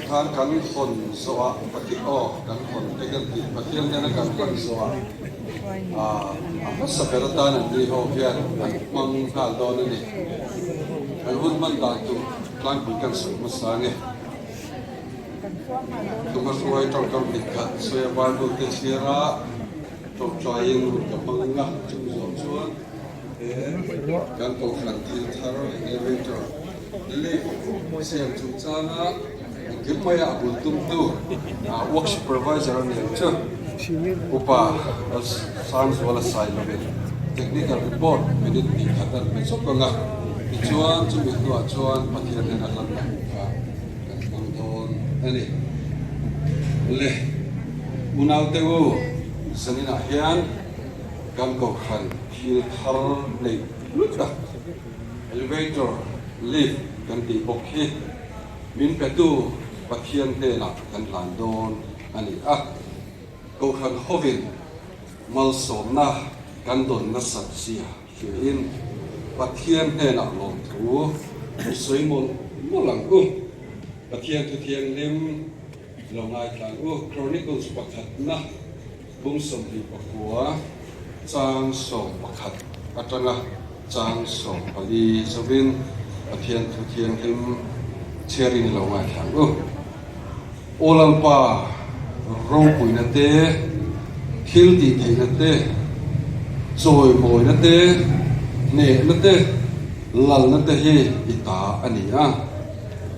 Tikhan kan hawn zawhah Pathian aw kan hawn te kan tih Pathian hnena kan hlan zawhah a hmasa ber atan an ni ho hian an hmang nghal dawn a ni. Kan hun hman dan tur tlangpui kan sawi hmasa ange. Tumahruai tawngkam hnih khat sawi a Bible te chhiar a tawngtaiin hun ka hmang a, chumi zawh chuan he kan kohhran thil thar elevator lift siam chungchanga engkim maia a bul tumtu work supervisor a ni ang chu Upa Sangzuala Sailovin technical report minute hnih khat an pe chawp ang a, tichuan chumi hnuah chuan Pathian hnena hlanna hun kha kan hmang dawn a ni. Le unaute u, zaninah hian kan kohhran thil thar neih hlut tak elevator lift kan tih bawk hi min petu Pathian hnenah kan hlan dawn a ni a. Kohhran hovin malsawmna kan dawn nasat zia hriain Pathian hnenah lawmthu i sawi mawlh mawlh ang u. Pathian thu thianghlim lo ngaithla ang u. Chronicles pakhatna bung 29 chang 11 atanga chang 14 zovin Pathian thu thianghlim chhiarin i lo ngaithla ang u. Aw Lalpa, ropuina te, thil tih theihna te, chawimawina te, hnehna te, lalna te hi i ta a ni a.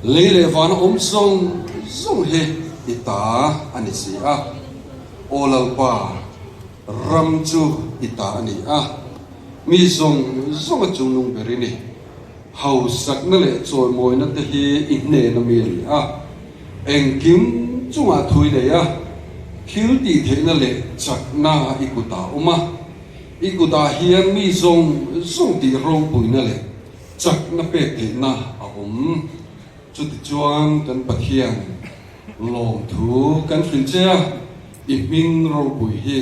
Lei leh vana awm zawng zawng hi i ta a ni si a. Aw Lalpa, ram chu i ta a ni a, mi zawng zawnga chungnung ber i ni. Hausakna leh chawimawina te hi i hnen a mi a ni a, engkim chungah thu i nei a, thil tih theihna leh chakna i kutah a awm a, i kutah hian mi zawng zawng tih ropuina leh chakna pek theihna a awm. Chutichuan kan Pathian lawmthu kan hrilh che a, i hming ropui hi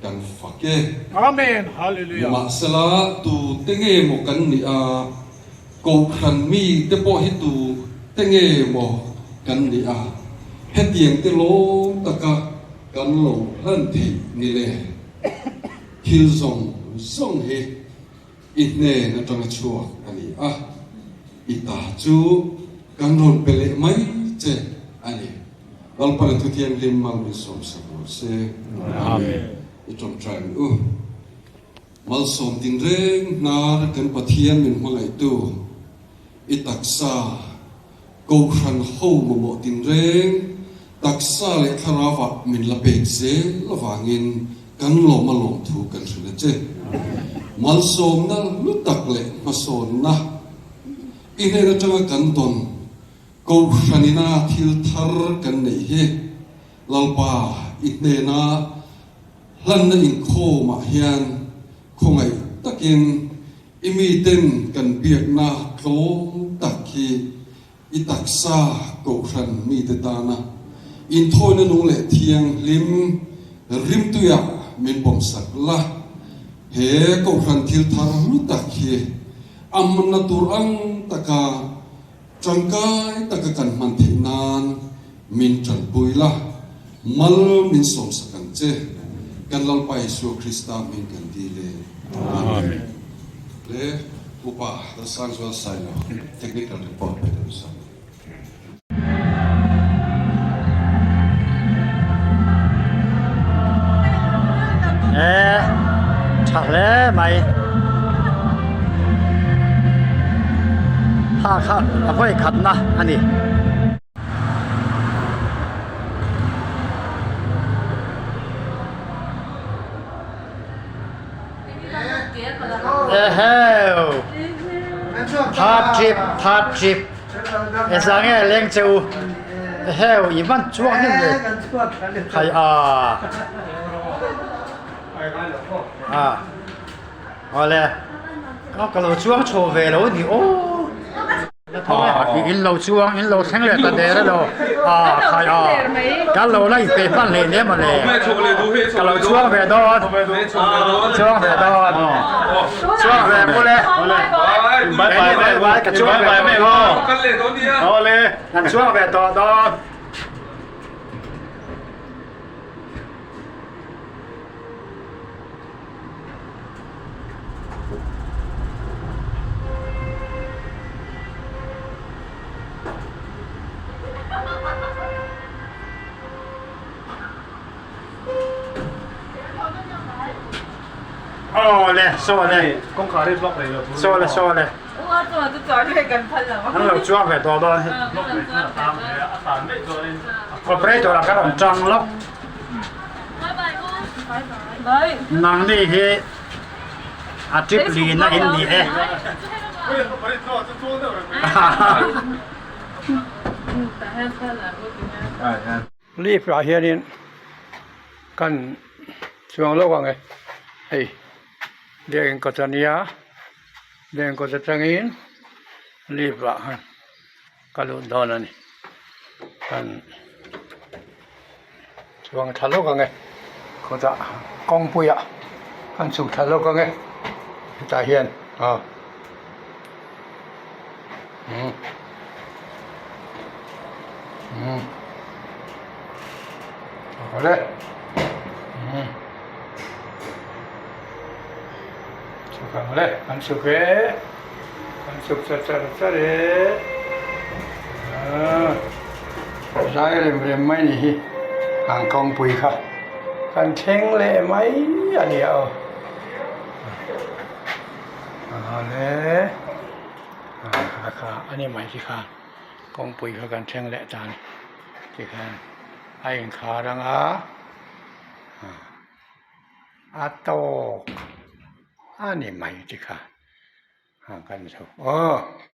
Kan fak e. Amen Hallelujah. Nimahsela tu te nge maw kan nih a, Kohhran mi te pawh hi tu te nge maw kan nih a, hetiang te lawm taka kan lo hlan theih ni le? Thil zawng zawng hi i hnen atanga chhuak a ni a, i ta chu kan rawn pe leh mai che a ni. Lalpana Thuthianghlim mal min sawmsak rawh se. Amen. I tawngtai ang u. Malsawm tinreng hnar kan Pathian min hmangaihtu, i taksa, Kohhran ho mamawh tinreng, taksa leh thlarauah min la pek zel avangin kan lawm a lawmthu kan hrilh a che. Malsawmna hlu tak leh hmasawnna i hnen atanga kan dawn Kohhranina thil thar kan neih hi Lalpa i hnena hlanna inkhawmah hian khawngaih takin i miten kan biakna tlawm tak hi i taksa kohhran mite tana inthawina nung leh thianghlim rimtuiah min pawmsak la. He kohhran thil thar hlu tak hi a hmanna tur ang taka Tangkai taka kan hman theih nan min tanpui la, mal min sawmsak ang che. Kan Lalpa Isua Krista hming kan dil e. Amen. Le Upa Lalsangzual Sailo, Technical Report pe tur sa. E tha hle mai ha kha a vawi khatna a ni. Eheu third trip third trip Eza nge leng che u eheu i van chuak hnem le khai a a awle ka lo chuang chho ve lo ni aw a in lo chuang in lo thleng leh ta der elo a khai a kan lo la inpeih hman hlei hle mawle ka lo chuang ve dawn chuang ve dawn chuang ve mawle Bye bye bye bye ka chuang ve tawh dawn kan chuang ve tawh dawn. Aw le, saw le. Saw le, saw le. An lo chuang ve tawh dawn hi. Operator ah ka rawn tang lawk. Nangni hi a trip lina in ni e. Leaf ah hianin kan chuang lawk ang e hei biakinn kawt a nia biakinn kawt atangin leaf ah khan ka lut dawn a ni kan chuang thla lawk ang e kawtah kawngpuiah kan chhuk thla lawk ang e hetah hian aw umm umm awle umm chhuk ang le kan chhuk e kan chhuk char char char e aaa zai rem rem mai ni hi ang kawngpui kha kan thleng leh mai a ni aw. Awle a kha a ni mai tikhan kawngpui kha kan thleng leh ta a ni tikhan a inkhar ang a a tawk a ni mai tikhan kan chho aw.